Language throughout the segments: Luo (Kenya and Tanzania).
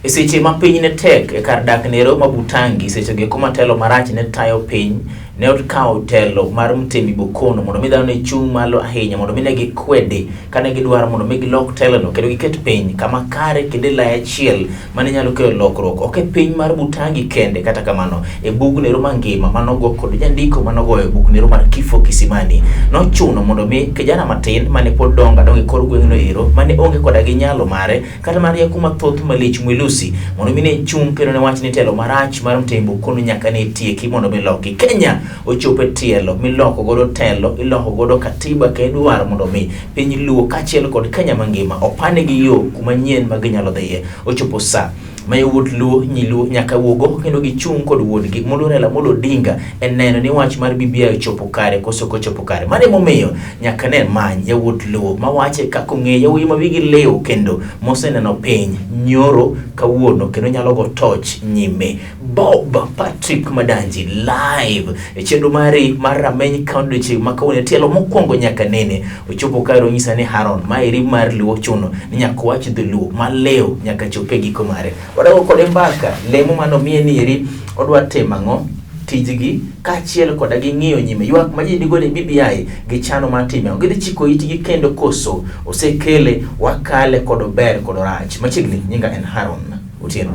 E seche ma piny ne tek e kar dak nero ma Butangi, seche go eko ma telo marach ne tayo piny, ne okawo telo mar Mtemi Bokono mondo mi dhano ne chung' malo ahinya mondo mi ne gikwede kane gidwaro mondo mi gilok telono kendo giket piny kama kare kendo e lai achiel mane nyalo kelo lokruok ok e piny mar Butangi kende kata kamano e bug nero mangima manogo kod jandiko manogoyo buk nero mar Kifo Kisimani nochuno mondo mi kijana matin mane pod dongo adonga e kor gweng'no ero mane onge koda gi nyalo mare kata mar rieko mathoth malich Mwilusi mondo mi ne chung' kendo ne wach ni telo marach mar Mtembu kono nyaka ne tieki mondo mi loki Kenya ochop e tielo miloko godo telo iloko godo katiba ka idwaro mondo mi piny Luo kaachiel kod Kenya mangima opane gi yo kuma nyien ma ginyalo dhiye ochopo sa ma yawuot Luo nyi Luo nyaka wuog oko kendo gichung' kod wuodgi moluor Raila Amolo Odinga e neno ni wach mar BBI ochopo kare koso ok ochopo kare. Mano emomiyo nyaka ne many yawuot Luo mawache kaka ong'eyo yawuoyi ma wigi liw kendo moseneno piny nyoro kawuono kendo nyalo go toch nyime. Bob Patrick Madanji live e chenro mari mar Rameny County odiochieng' ma kawuono e tielo mokwongo nyaka nene ochopo kae onyisa ni Haron maeri mar Luo chuno ni nyaka wach dholuo malew nyaka chop e giko mare. Wadago kode mbaka lemo mane omiye ni eri odwa timo ang'o tijgi kaachiel koda gi ng'iyo nyime ywak ma ji nigodo e BBI gichano mar timo ang'o gidhi chiko itgi kendo koso osekele wakale kod ober kod orach machiegni nyinga en Haron Otieno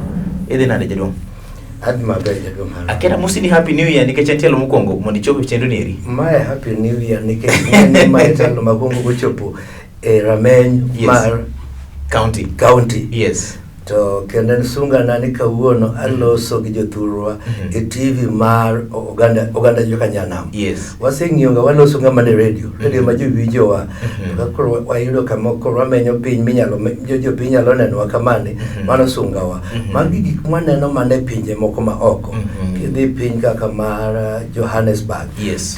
idhi nade jaduong' Adhi maber jaduong' Haron. Akena mosi ni happy new year nikech en tielo mokwongo mondo ichop e chenro ni eri. Mae happy new year nikech ing'e ni mae tielo mokwongo kochopo e rameny mar county. County. Yes. To kendo en sungana ni kawuono aloso gi jothurwa e TV mar oganda oganda joka Nyanam. Waseng'iyo ga waloso ga mana e radio, radio ma ji winjowa. To ka koro wayudo kama koro wamenyo piny minyalo jopiny nyalo nenowa kamani, mano sungawa. Magi gik mwaneno mana e pinje moko ma oko. Kidhi piny kaka mar Johannesburg,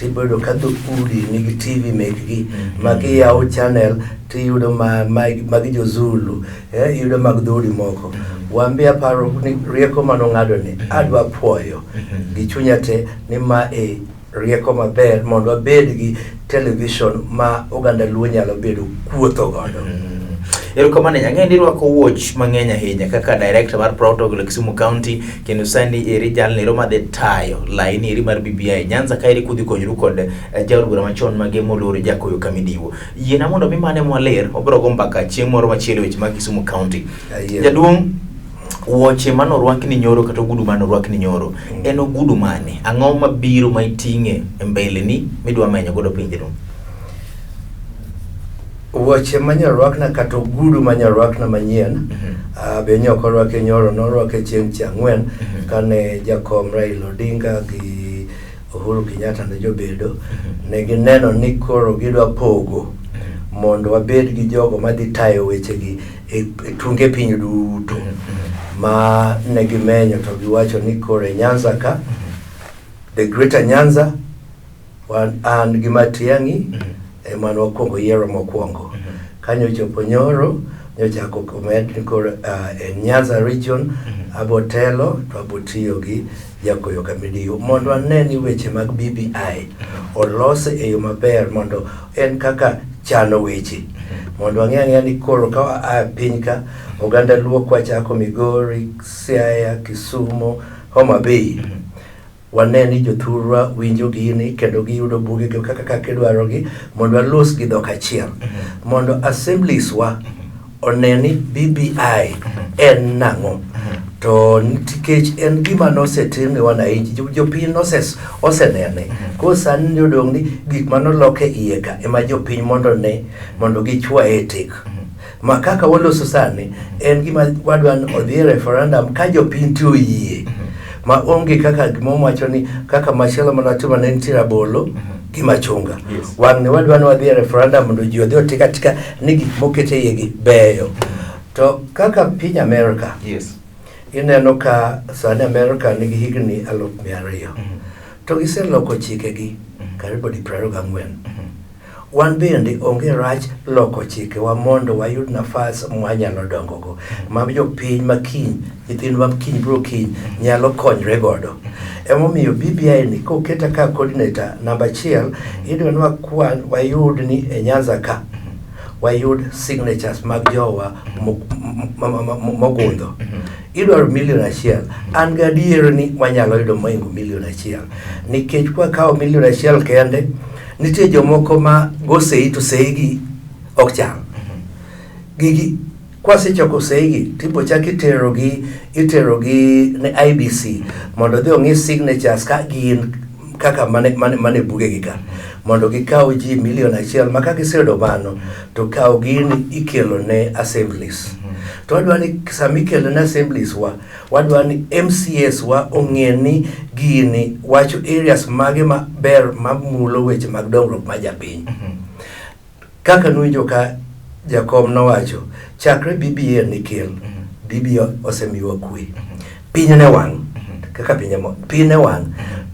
tibiro yudo ka dhoudi nigi TV mekgi ma giyawo channel tiyudo ma magi jo Zulu, iyudo mag dhoudi moko. Wan be aparo ni rieko manong'ado ni adwa puoyo gi chunya te ni ma e rieko maber mondo wabed gi television ma oganda Luo nyalo bedo kuotho godo. Erokamano ahinya. Ang'eyo ni irwako wuoch mang'eny ahinya kaka director mar protocol e Kisumu County kendo sani eri jalno ero madhi tayo laini eri mar BBI Nyanza ka eri kudhi konyoru kod jaod bura machon mage moluor Jakoyo Kamidiwo. Yiena mondo mi mane mwaler wabiro go mbaka chieng' moro machielo e weche mag Kisumu County. Jaduong' wuoche mane orwakni nyoro kata ogudu mane orwakni nyoro en ogudu mane? Ang'o mabiro ma iting'e e mbeleni midwa menyo godo piny jaduong'? Wuoche manye orwakna kata ogudu manye orwakna manyien be nye ok orwake nyoro, norwake chieng' chi ang'wen kane jakom Raila Odinga gi Uhuru Kenyatta ne jobedo, ne gineno ni koro gidwa pogo mondo wabed gi jogo madhi tayo wechegi e tunge piny duto ma ne gimenyo to giwacho ni koro e Nyanza ka, the Greater Nyanza, wan an gi Matiang'i ema ne wakwongo yiero mokwongo. Kanyo ochopo nyoro, nyochako omed ni koro e Nyanza region abo telo to abo tiyo gi Jakoyo Kamidiyo mondo ane ni weche mag BBI olos e yo maber mondo en kaka chano weche mondo wang'e ang'eya ni koro ka wa a piny ka oganda Luo kwachako Migori, Siaya, Kisumo, Homa Bay wane ni jothurwa winjo gini kendo giyudo bugegi kaka kaka idwarogi mondo walos gi dhok achiel mondo assemblies wa one ni BBI en nang'o to nikech en gima nosetim ne wananchi jopiny osenene koro sani ni odong' ni gik manolok e iye ka ema jopiny mondo ne mondo gichwaye tik ma kaka waloso sani en gima wadwa ni odhi e referendum ka jopiny to oyie ma onge kaka gima wacho ni kaka machielo mane watimo ne nitie rabolo gi machunga. Wang'ni wadwa ni wadhi e referendum mondo ji odhi otik atika ni gik moket e iye gi beyo. To kaka piny Amerika, ineno ka sani Amerika nigi higni 200,000. To giseloko chikegi karibu di 24. Wan bende onge rach loko chikewa mondo wayud nafas mwanyalo dongogo ma jopiny ma kiny, nyithindwa kiny biro kiny nyalo konyre godo. Emomiyo BBI ni koketa ka coordinator namba achiel, idwa ni wakwan wayud ni e Nyanza ka wayud signatures mag jowa mogundho. Idwaro 1 million. An gadier ni wanyalo yudo mohingo 1 million. Nikech kwakawo 1 million kende, nitie jomoko ma go sei to sei gi ok chal. Gigi kwasechoko sei gi tipo chak iterogi ne IEBC mondo odhi ong'i signatures ka gin kaka mane bugegi ka mondo gikaw ji 1 million ma ka giseyudo mano to kaw gini ikelo ne assemblies. To wadwa ni sama ikelo ne assemblies wa, wadwa ni MCAs wa ong'e ni gini wacho areas mage maber mamulo weche mag dongruok mar japiny. Kaka nuwinjo ka jakom nowacho, chakre BBI nikel, BBI osemiyowa kwe. Piny ne wang', kaka piny piny ne wang',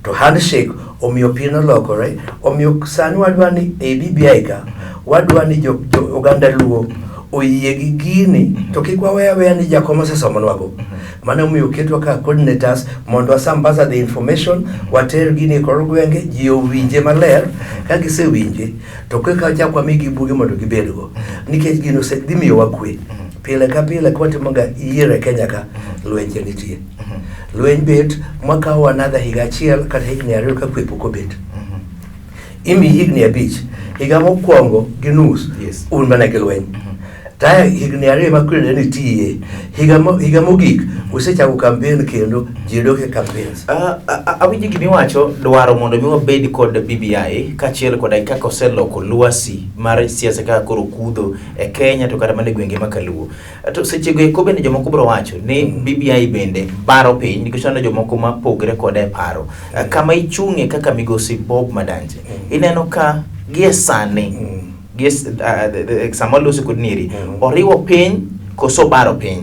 to handshake omiyo piny nolokore, omiyo sani wadwa ni e BBI ka, wadwa ni jo oganda Luo oyie gi gini to kik wawe aweya ni jakom osesomonwago. Mano omiyo oketwa kaka coordinators mondo wasambaza the information, water gini e kor gwenge, ji owinje maler, ka gisewinje to koka wachak wamigi buge mondo gibedgo nikech gino dhi miyowa kwe. Pile ka pile kwatimo ga yiero e Kenya ka, lwenje nitie. Lweny bet mwakawo another higa achiel kata higni 2 ka kwe pok obet. Imi higni 5, higa mokwongo gi nus un mana gi lweny. Taya higni 2 ma kwe ne nitie, higa mogik usechako campaign kendo ji dok e campaigns. Awinjo gimiwacho dwaro mondo mi wabed kod BBI kaachiel koda kaka oseloko lwasi mar siasa kaka koro kudho e Kenya to kata mana e gwenge ma kaluo. To sechego eko bende jomoko biro wacho ni BBI bende baro piny nikech waneno jomoko ma pogre kode e paro. Kama ichung'e kaka migosi Bob Madanje, ineno ka gie sani gie sama walose kod nieri oriwo piny koso baro piny?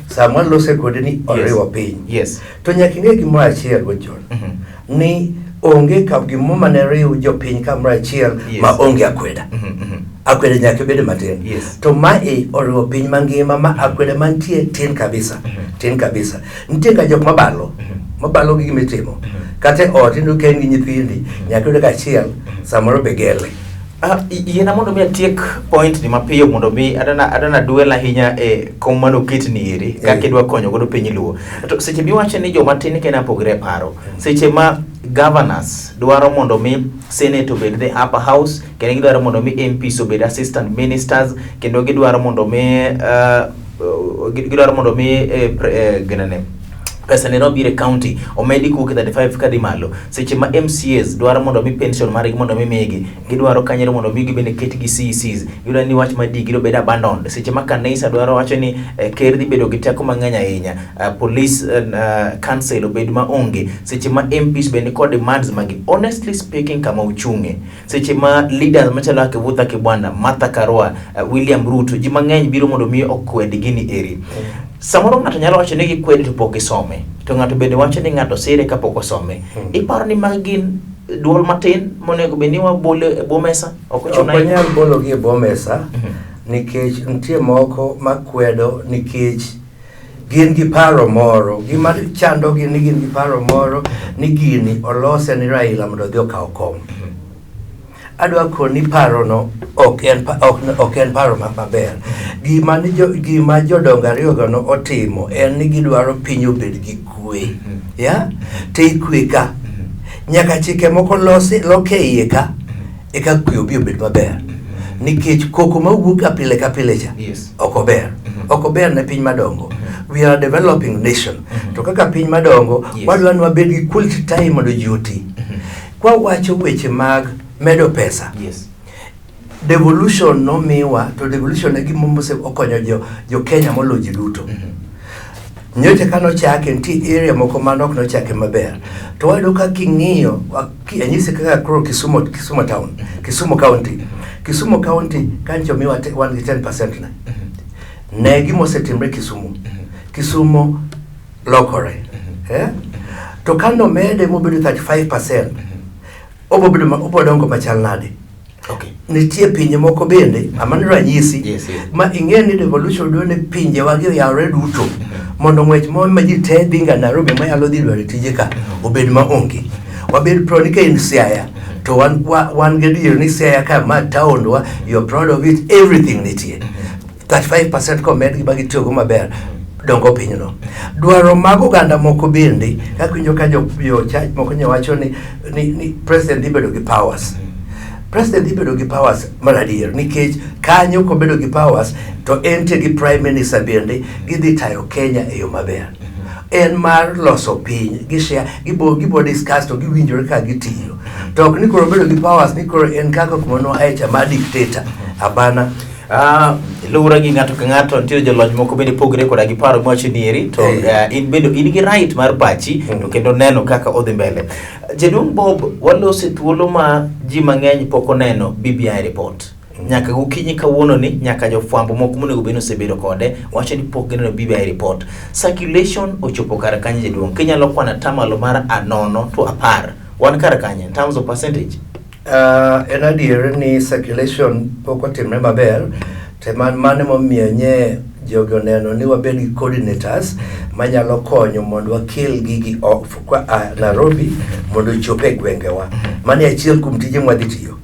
Sama walose kode ni oriwo piny. To nyaka ing'e gimoro achiel Gochon, ni onge ka gimoro mane riw jopiny kamoro achiel ma onge akweda. Akweda nyaka bed matin. To mae oriwo piny mangima ma akweda mantie tin kabisa. Tin kabisa. Nitie ga jok mabalo, mabalo gi gimitimo. Kata e ot iyudo ka in gi nyithindi, nyaka iyud ka achiel samoro be gele. Yiena mondo mi atiek point ni mapiyo mondo mi adana dwel ahinya e kom manoket ni eri kaka idwa konyo godo piny Luo. To seche miwacho ni joma tin kena pogre e paro, seche ma governors dwaro mondo mi senate obed the upper house kendo gidwaro mondo mi MPs obed assistant ministers kendo gidwaro mondo mi ginene pesa ne nobiro e county omedi kowuok e 35 kadhi malo, seche ma MCAs dwaro mondo mi pension margi mondo mi migi, gidwaro kanyero mondo mi gibende ketgi CECs, gidwaro ni wach mar degree obed abandoned, seche ma kanisa dwaro wacho ni ker dhi bedo gi teko mang'eny ahinya, police council obed maonge, seche ma MPs bende kod demands magi, honestly speaking, kama uchung'e seche ma leaders machalo kaka Kivutha Kibwana, Martha Karua, William Ruto, ji mang'eny biro mondo mi okwed gini eri. Samoro ng'ato nyalo wacho ni gikwede to pok gisome, to ng'ato bende wacho ni ng'ato sire kapok osome. Iparo ni magi gin duol matin monego bed ni wabolo e bwo mesa? Ok ochuno Ok wanyal bologi e bwo mesa nikech nitie moko makwedo nikech gin gi paro moro gima chandogi ni gin gi paro moro ni gini olose ni Raila mondo odhi okaw kom. Adwa koni parono ok en paro maber. Gima jodongo ariyogo no otimo en ni gidwaro piny obed gi kwe. Ya? To e kwe ka nyaka chike moko losi loke iye ka eka kwe obi obed maber. Nikech koko mawuok ka pile ka pile cha ok ober. Ok ober ne piny madongo. We are a developing nation. To kaka piny madongo, wadwa ni wabed gi quality time mondo ji oti. Kwawacho weche mag medo pesa, devolution nomiwa to devolution e gima mose okonyo jo Kenya moloyo ji duto. Nyocha ka nochake nitie area moko mane ok nochake maber. To wayudo ka king'iyo, anyisi kaka koro Kisumu, Kisumu town, Kisumu county. Kisumu county kancho omiwa wan gi 10% ne. Ne gima osetimre Kisumu. Kisumu lokore. Eh? To ka nomede mobedo 35%, obo dongo machal nade? Nitie pinje moko bende, amano ranyisi, ma ing'e ni devolution dwa ni pinje wagi oyawre duto mondo ng'wech moro ma ji te dhi ga Nairobi manyalo dhi dwaro tije ka obed maonge. Wabed proud ni ka in Siaya to wan gadier ni Siaya ka ma town wa, you're proud of it, everything nitie. 35% komed gi ma gitiyogo maber. dongo pinyno. Dwaro mag oganda moko bende, kaka winjo ka jo church moko nyo wacho ni president dhi bedo gi powers. President dhi bedo gi powers mar adier nikech kanyo kobedo gi powers to entie gi prime minister bende gidhi tayo Kenya e yo maber. En mar loso piny, gi share, gibo discuss to giwinjore ka gitiyo. To ok ni koro bedo gi powers ni koro en kaka kuma nwa cha mar dictator. Hapana. Luwore gi ng'ato ka ng'ato, nitiere jolony moko bende pogre koda gi paro miwacho ni eri to in bende in gi right mar pachi to kendo neno kaka odhi mbele. Jaduong' Bob, walose thuolo ma ji mang'eny pok oneno BBI report. Nyaka gokinyi kawuono ni nyaka jofwambo moko monego bed ni osebedo kode wacho ni pok gineno BBI report. Circulation ochopo kar kanye jaduong'? Kinyalo kwano atamalo mar 0 to 10. Wan kar kanye in terms of percentage? En adier ni circulation pok otimre maber, to mano emomiyo nye jogi oneno ni wabed gi coordinators manyalo konyo mondo wakel gigi Nairobi mondo ochop e gwengewa. Mano e achiel kuom tije mwadhi tiyo.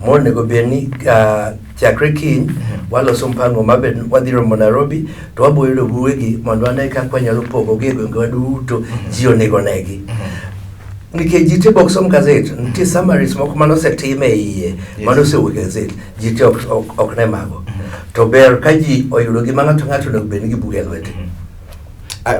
Monego bed ni chakre kiny waloso mpango mabed wadhi romo Nairobi to wabo yudo buwegi mondo wane kaka wanyalo pogogi e gwengewa duto ji onego negi. Nikech ji te ok som gazet, nitie summaries moko mane osetim e iye, mane osewuok e gazet, ji te ok ne mago. To ber ka ji oyudo gima ng'ato ng'ato onego bed ni gi buge e lwete.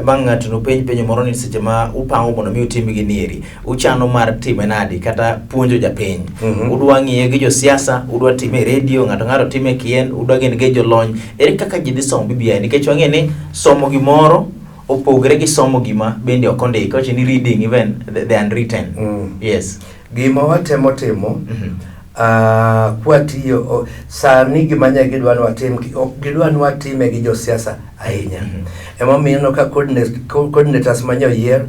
Bang' ng'ato nopenj penjo moro ni seche ma upango mondo mi utim gini eri, uchano mar time nadi kata puonjo japiny? Udwa ng'iye gi josiasa, udwa time e redio, ng'ato ng'ato time kien, udwa gin gi jolony. Ere kaka ji dhi somo BBI? Nikech wang'e ni somo gimoro opogre gi somo gima bende ok ondiki. Wacho ni reading even the unwritten. Yes. Gima watemo timo, kwatiyo sani gima nye gidwa ni watim, ok gidwa ni watime gi josiasa ahinya. Emomiyo ineno ka coordinators manye oyier,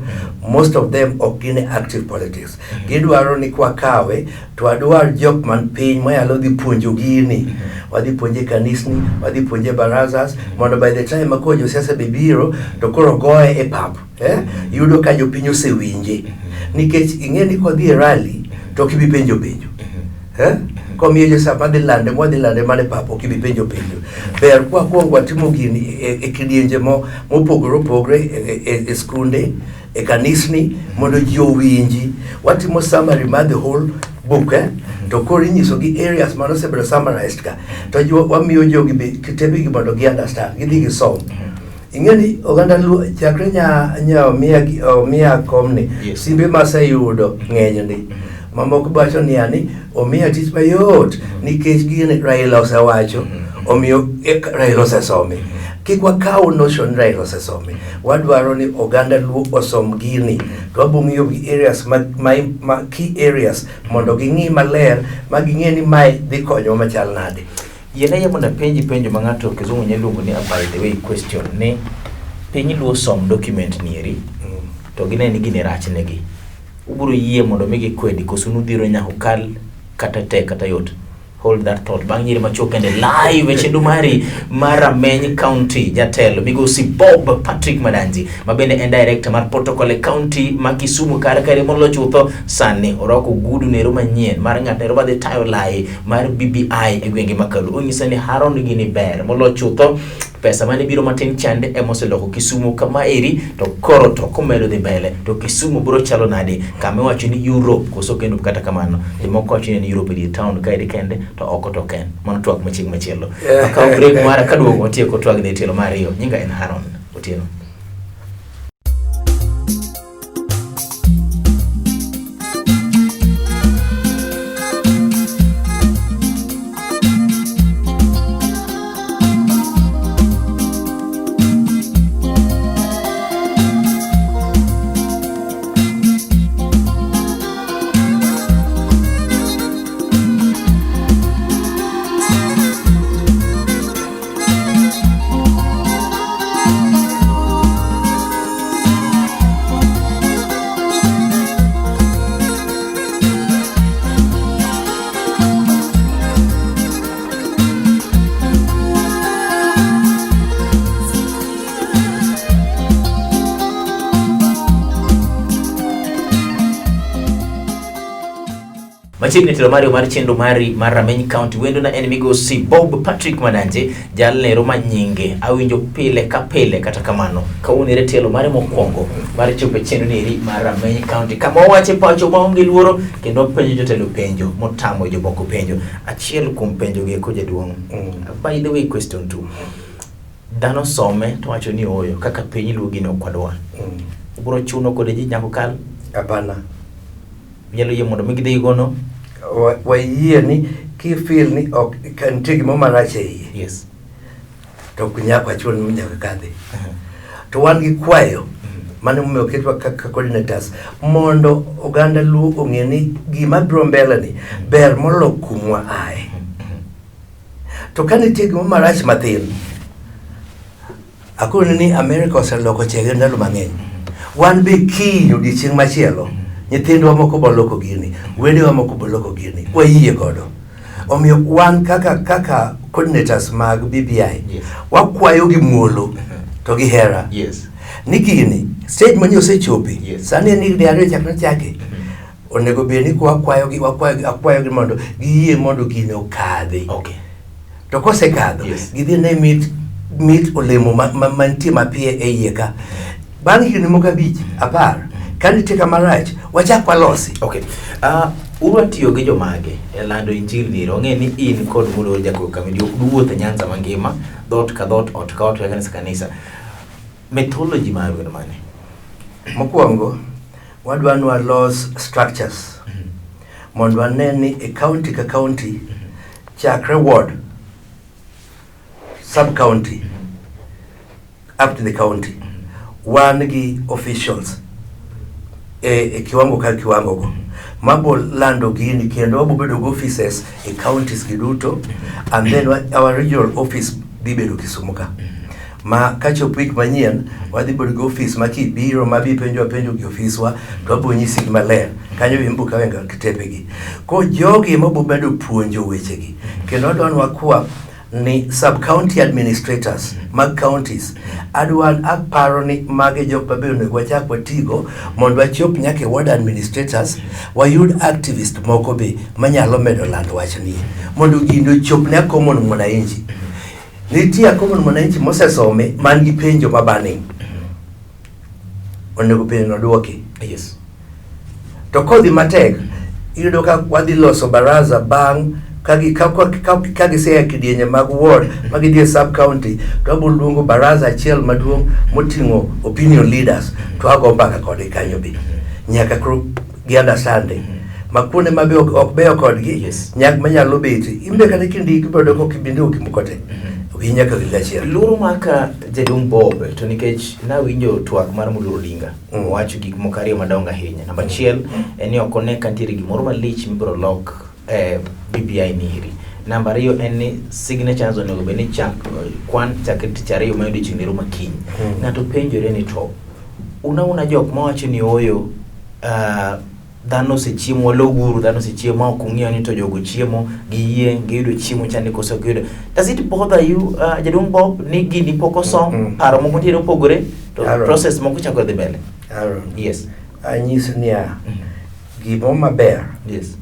most of them ok gin e active politics. Gidwaro ni kwakawe to wadwar jok man piny mwanyalo dhi puonjo gini. Wadhi puonje kanisni, wadhi puonje barazas, mondo by the time ma koro josiasa be biro to koro goye e pap. Yudo ka jopiny osewinje. Nikech ing'e ni kodhi e rally to ok ibi penjo penjo. Komiyo josiasa madhi lande, mwadhi lande mana e pap, ok ibi penjo penjo. Ber kwa kwongo watimo gini e kidienje mopogore opogore e skunde, e kanisni, mondo ji owinji. Watimo summary mar the whole book, To koro inyiso gi areas mane osebedo summarized ka. To wamiyo jogi be kitepe gi mondo gi understand, gidhi gisom. Ing'e ni oganda Luo chakre nya omiya komni, simbe maseyudo ng'eny ndi. Mamoko wacho niya ni omiya tich mayot nikech gini Raila osewacho, omiyo Raila osesome. Kik wakaw notion Raila osesome. Wadwaro ni oganda Luo osom gini. To wabo ng'iyo gi areas ma key areas mondo ging'i maler ma ging'e ni mae dhi konyowa machal nade. Yiena yie mondo apenji penjo ma ng'ato kizungu nyalo luongo ni a by the way question ni piny Luo som document ni eri to gine ni gini rach negi. Ubiro yie mondo mi gikwedi koso nudhiro nyaka ukal kata tek kata yot? Hold that thought. Bang' nyiri machuok kende live e chenro mari mar Rameny County, jatelo migosi Bob Patrick Madanji ma bende en director mar protocol e county ma Kisumu kar kare molo chutho sani orwako ogudu nero manyien mar ng'at nero madhi tayo lai mar BBI e gwenge ma Kalu. Onyisa ni Haron gini ber molo chutho pesa mane biro matin chande ema oseloko Kisumu kama eri to koro to komedo dhi mbele to Kisumu biro chalo nade kama iwacho ni Europe koso kendo kata kamano jomoko wacho ni en Europe e dier town kaeri kende to oko to ok en. Mano twak machiegni machielo. Akawo break mara kaduogo watieko twak dhi e tielo mar ariyo. Nyinga en Haron Otieno. Machiegni telo mari mar chenro mari mar Rameny County wendo na en migosi Bob Patrick Madanje jalnero ma nyinge awinjo pile ka pile. Kata kamano kawuono ere tielo mare mokwongo mar chopo e chenro neri mar Rameny County kama wawache pacho maonge luoro kendo penjo jotelo penjo motamo jomoko penjo. Achiel kuom penjo gi eko jaduong'. By the way, question 2. Dhano some to wacho ni ooyo kaka piny luo gini ok wadwar. Ubiro chuno kode ji nyaka kal. Hapana. Nyalo yie mondo mi gidhi gono. Wayie ni kifeel ni ok ka nitie gimoro marach e iye. Yes. To ok nyaka wachun ni nyaka kadhi. To wan gi kwayo mano momiyo oketwa kaka coordinators mondo oganda Luo ong'e ni gima biro mbele ni ber molo kumwa ae. To ka nitie gimoro marach mathin, akoni ni Amerika oseloko chege ndalo mang'eny. Wan be kiny odiechieng' machielo, nyithindwa moko boloko gini, wedewa moko boloko gini, wayie godo. Omiyo wan kaka coordinators mag BBI, Yes. wakwayo gi muolo to gi hera. Yes. Ni gini, stage manye osechope, Yes. sani en higni 2 chakre chake. Onego bed ni wakwayogi, wakwayogi, akwayogi mondo giyie mondo gini okadhi. Okay. To kosekadho, Yes. gidhi ne mit olemo mantie mapiyo e iye ka. Bang' higni moko 5, 10, ka nitie kama rach, wachak walosi. Okay. Udwa tiyo gi jomage e lando injili ni ong'e ni in kod moluor Jacob Kamidi ok duwuoth e Nyanza mangima, dhoot ka dhoot, ot ka ot, kanisa ka kanisa. Methodology maru en mane? Mokwongo, wadwa ni walos structures mondo wane ni e county ka county, chakre ward, sub county, up to the county, wan gi officials e kiwango ka kiwango go mabo lando gini, kendo wabo bedo gi offices e counties gi duto, and then our regional office dhi bedo Kisumu ka. Ma kachopo wik manyien, wadhi bedo gi office ma kibiro ma bi penjo penjo gi ofiswa, to wabo nyisi gi maler. Kanyo be imbo kawenga kitepegi. Ko jogi mabo bedo puonjo wechegi. Kendo adwa ni wakwa ni sub-county administrators mag counties, adwa aparo ni magi jok mabe onego wachak watigo mondo wachop nyaka e ward administrators, wayud activist moko be manyalo medo lando wachni mondo gini ochop ne common mwananchi. Nitie common mwananchi mosesome man gi penjo mabaning', onego penjo no duoki. Yes. To kodhi matek, iyudo ka wadhi loso baraza bang' ka gisea e kidienje mag ward ma gidhi e sub county, to wabiro luongo baraza achiel maduong' moting'o opinion leaders to wago mbaka kodgi kanyo be nyaka koro gi understanding ma kuonde ma be ok beyo kodgi. Yes. Nyak manyalo bet imbe kata kindiki ibiro yudo ka ok ibindiko gimoko te, ok inyaka winj achiel. Luoro maka jaduong' Bob to nikech nawinjo twak mar Muluor Odinga owacho gik moko ariyo madongo ahinya. Namba achiel en ni ok one ka nitiere gimoro malich mibiro lok BBI ni eri. Namba ariyo en ni signatures onego bed ni chak kwan chakre tich ariyo ma odiochieng' nero makiny. Ng'ato penjore ni to una jok mawacho ni ooyo, dhano osechiemo, waloguru, dhano osechiemo ma ok ung'iyo ni to jogo chiemo giyieng', giyudo chiemo chande koso ok giyudo. Does it bother you, jaduong' Bob, ni gini pok osom, paro moko nitiere opogore, to Aaron. process moko chako dhi mbele? Aaron, Yes. anyisi niya, gimoro maber Yes.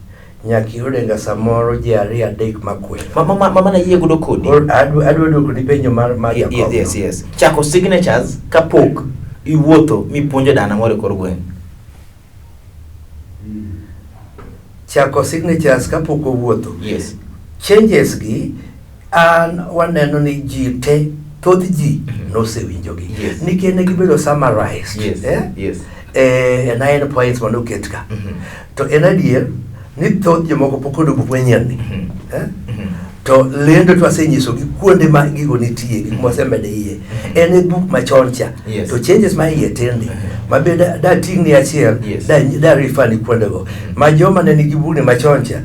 nyaka iyude ga samoro ji ariyo adek makwedo. Mama nayie godo kodi. Koro adwa duoko ni penjo mar Jacob. Yes. Chako signatures kapok iwuotho mipuonjo dana moro e kor gweng'. Chako signatures kapok owuotho. Yes. Changes gi an waneno ni ji te, thoth ji nosewinjogi. Yes. Nikech ne gibedo summarized. Yes. Eh? Yes. 9 points mane oket ka. To en adier ni thoth jomoko pok oyudo buk manyien ni. Eh? To lendo to asenyisogi kuonde ma gigo nitie, gik mwasemedo e iye. En e buk machon cha. Yes. To changes ma iye tindo. Ma be da ting'ni achiel, Yes. da refer ni kuondego. Ma joma ne nigi bugni machon cha,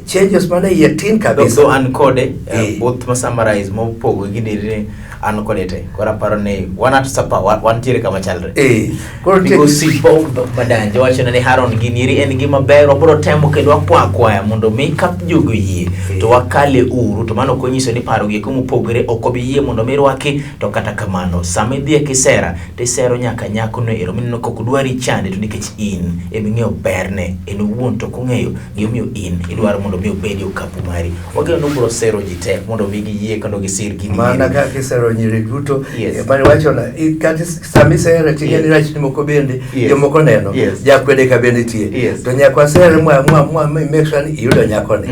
changes mane iye tin kabisa. Though an kode, both ma summarize mopogo gi ni An kode te. Koro aparo ni wan at sapa wantiere kama chalre. Eh, koro nitie Migosi Bob Madanje wacho ni Haron gini eri en gima ber wabiro temo kendo wakwa akwaya mondo mi ka jogo yie to wakale uru to mano ok onyiso ni paro gi eko mopogore ok obi yie mondo mi rwaki to kata kamano sama idhi e kisera tisero nyaka nyakono ero mineno ka ok dwari chande to nikech in eming'eyo berne en owuon to ok ong'eyo gimomiyo in idwaro mondo mi obedi okapu mari wageno ni ubiro sero ji te mondo mi giyie kendo gisir gini mana eri. kaka isero nyiri duto Yes. mane wachona kata sama isere ting'e ni rachni moko bende jomoko neno jakwede ka bende nitie to nyaka wasere mwa mwa mwa mi make sure ni iyudo nyakoni.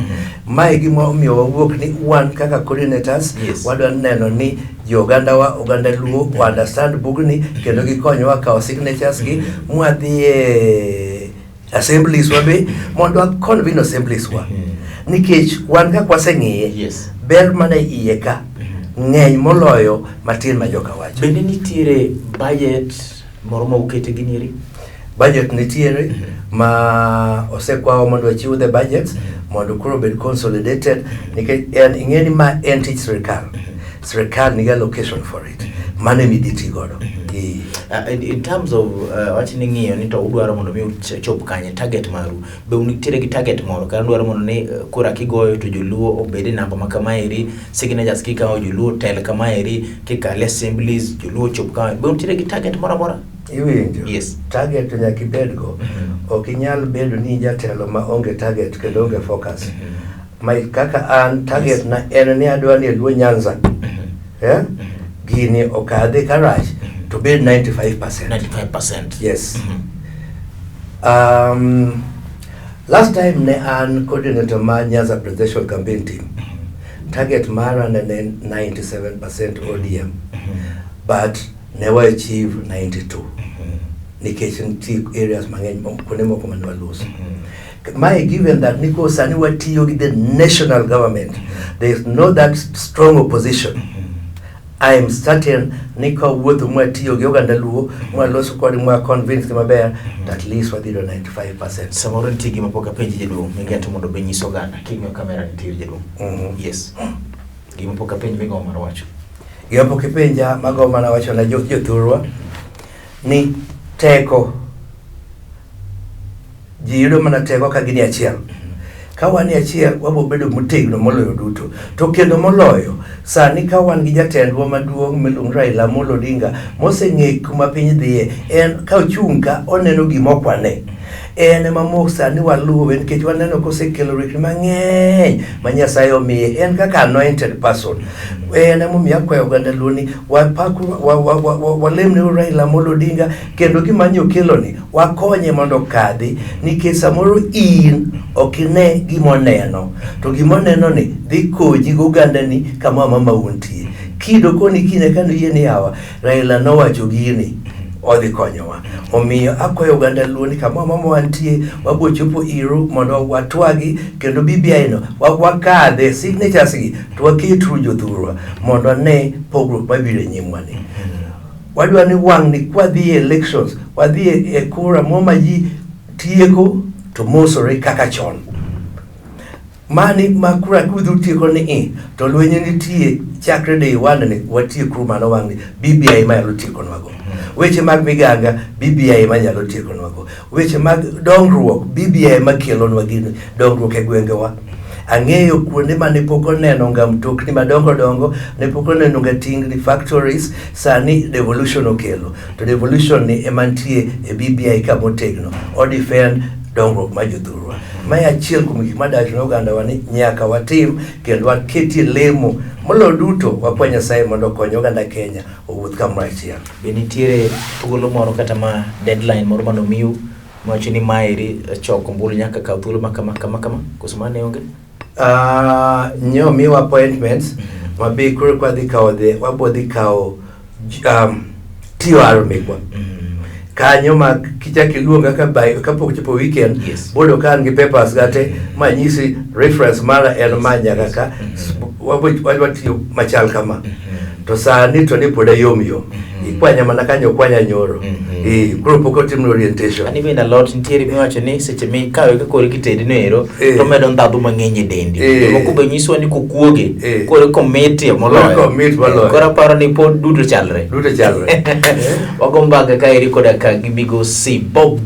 Mae e gima omiyo wawuok ni wan kaka coordinators wadwa neno ni jo ogandawa oganda Luo understand bugni kendo gikonywa kawo signatures gi mwadhi e assemblies wa be mondo wa convene assemblies wa nikech wan kaka waseng'iye ber mana e iye ka ng'eny moloyo matin ma joka wacho. Bende nitiere budget moro ma ukete gini eri? Budget nitiere ma osekwawa mondo wachiw the budget mondo koro obed consolidated nikech en ing'e ni ma en tich sirikal. Sirikal nigi allocation for it. Mano ema idhi ti godo. Eh. In terms of wach ni ng'iyo ni to udwaro mondo mi uchop kanye target maru be unitiere gi target moro kata udwaro mondo ni kura kigoyo to joluo obed e namba ma kamaeri signatures kikawo joluo tel kamaeri kikale assemblies joluo chop kama be unitiere gi target moro amora? Iwinjo? Yes. Target to nyaka ibedgo. Ok inyal bedo ni jatelo ma onge target kendo onge focus. Ma kaka an target na en ni adwa ni e Luo Nyanza. Eh? Gini okadhi karach to bed 95%. 95%. Yes. Last time ne an coordinator ma Nyanza Presidential Campaign Team. Target mara ne en 97% ODM. But ne wa achieve 92. Nikech nitie areas mang'eny kuonde moko mane waloso. Mae given that niko sani watiyo gi the national government. There is no that strong opposition. I am certain ni ka wuotho mwatiyo gi oganda Luo mwaloso kod mwa convince maber at least wadhi yudo 95%. Samoro nitie gima pok apenji jaduong' mingeto mondo be nyis oganda king'iyo kamera nitie jaduong'. Yes. Gima pok apenji migombo mar wacho. Gima pok ipenja magombo mana wacho ne jothurwa ni teko ji yudo mana teko ka gin e achiel. Ka wan e achiel wabiro bedo motegno moloyo duto. To kendo moloyo sani ka wan gi jatendwa maduong' miluongo Raila Amolo Odinga moseng'e kuma piny dhiye en ka ochung' ka oneno gima ok wane. En ema mos sani waluwe nikech waneno kosekelo rikni mang'eny ma Nyasaye omiye en kaka anointed person. En emomiyo akwayo oganda Luo ni walemne Raila Amolo Odinga kendo gima nyo okeloni wakonye mondo okadhi nikech samoro in ok ine gima oneno to gima oneno ni dhi konyi gi ogandani kama mama untie. Kido koni kine kane oyie ni yawa Raila nowacho gini odhi konyowa. Omiyo akwayo oganda Luo ni kama mama wantie wabiro chopo iru mondo watwagi kendo BBI no wakadhe signatures gi to waketru jothurwa mondo wane pogruok mabiro e nyimwa ni. Wadwa ni wang' ni kwadhi e elections wadhi e kura mo ma ji tieko to mosore kaka chon. Mani ma kura kudhi utieko ni i to lweny nitie chakre day one ni watiekuru mano wang' ni BBI ma nyalo tiekonwago. Weche mag miganga BBI ma nyalo tiekonwago. Weche mag dongruok BBI ma kelonwa gini dongruok e gwengewa. Ang'eyo kuonde mane pok oneno nga mtokni madongo dongo, ne pok oneno nga tingni factories, sani devolution okelo. To devolution ni ema nitie e BBI ka motegno. O defend dongruok mar jothurwa. Mae achiel kuom gik madacho ne ogandawa ni nyaka watim kendo waketie lemo. Moloyo duto wakwa Nyasaye mondo okony oganda Kenya owuoth kamoro achiel. Be nitiere thuolo moro kata ma deadline moro manomiu mawacho ni maeri choko ombulu nyaka kaw thuolo ma kama kama kama koso mano ne onge? Nyo miwa appointments ma be koro kwadhi kawo the wabo dhi kawo TOR mekwa. Kanyo ma kichak iluonga ka by kapok chopo weekend bodo ka an gi papers ga te ma nyisi reference mara en ma nyaka ka wabo watiyo machal kama. To sani to ni pod ayom yom. Ikwanya mana kanyo okwanya nyoro. Eh, koro pok otimne orientation. Ani bende alot nitiere miwacho ni seche mikawe ka koro kitede no ero Eh. to omedo ndhadhu mang'eny e dendi. Eh. Jomoko be nyisowa ni kokuoge Eh. koro komitie moloyo. Koro komit moloyo. Koro aparo ni pod duto chalre. Duto chalre. Eh. Wago mbaka kaeri koda ka gi migosi Bob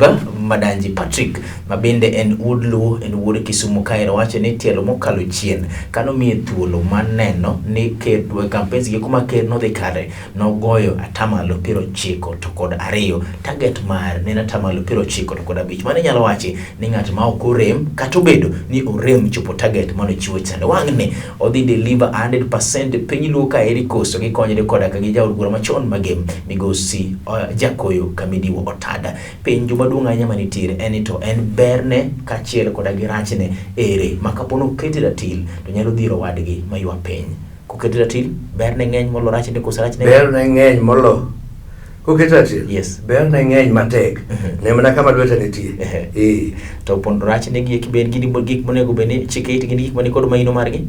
Madanji Patrick ma bende en wuod Luo, en wuod Kisumu kaeri wacho ni tielo mokalo chien kanomiye thuolo mar neno ni ker campaigns gi kuma ker nodhi kare nogoyo atamalo 92. Target mare ne en atamalo 95. Mano inyalo wachi ni ng'at ma ok orem kata obedo ni orem chopo target mane ochiwo chande. Wang'ni odhi deliver 100% piny Luo kaeri koso gikonyre koda ka gi jaod bura machon Magem migosi Jakoyo Kamidiwo Otada. Penjo maduong' ahinya manitiere en ni to en berne kaachiel koda gi rachne ere ma kapo ni okete ratil to nyalo dhiro wadgi maywa piny. Koket ratil, berne ng'eny molo rachne koso rachne Ber ne ng'eny molo. Koket ratil? Yes. Ber ne ng'eny matek. Ne mana kama lweta nitie. Eh. To pondo rachne gi eki be en gin gik monego bed ni chike it gin gik mani kod maino margi?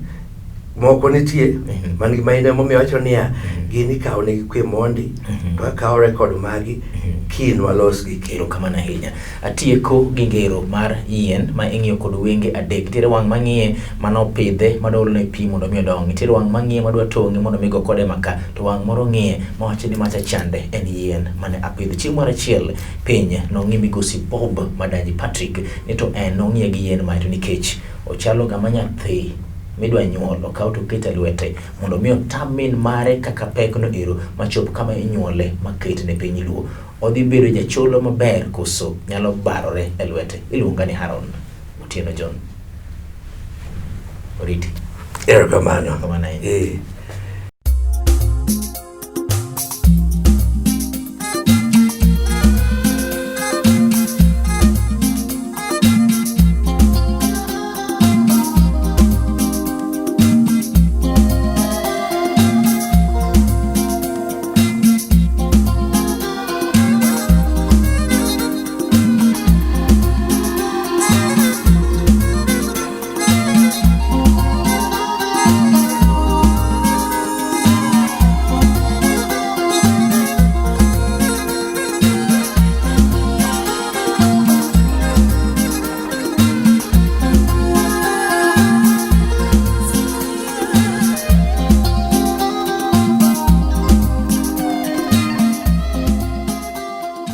Moko nitie man gi maino emomiyo awacho niya, gin ikawo negi kwe mondi to akawo rekod magi kiny walos gi kendo. Erokamano ahinya. Atieko gi ngero mar yien ma ing'iyo kod wenge adek. Nitiere wang' mang'iye manopidhe madolone pi mondo mi odong. Nitiere wang' mang'iye madwa tong'e mondo mi go kode maka. To wang' moro ng'iye mawacho ni macha chande en yien mane apidho. Chieng' moro achiel piny nong'i migosi Bob Madanji Patrick ni to en nong'iye gi yien mae to nikech ochalo ng'ama nyathi midwa nyuol okaw to oket e lwete mondo mi otam min mare kaka pek no ero machop kama inyuole maket ne piny Luo. Odhi bedo jacholo maber koso nyalo barore e lwete? Iluonga ni Haron Otieno John. Oriti. Erokamano. Erokamano ahinya. Eh.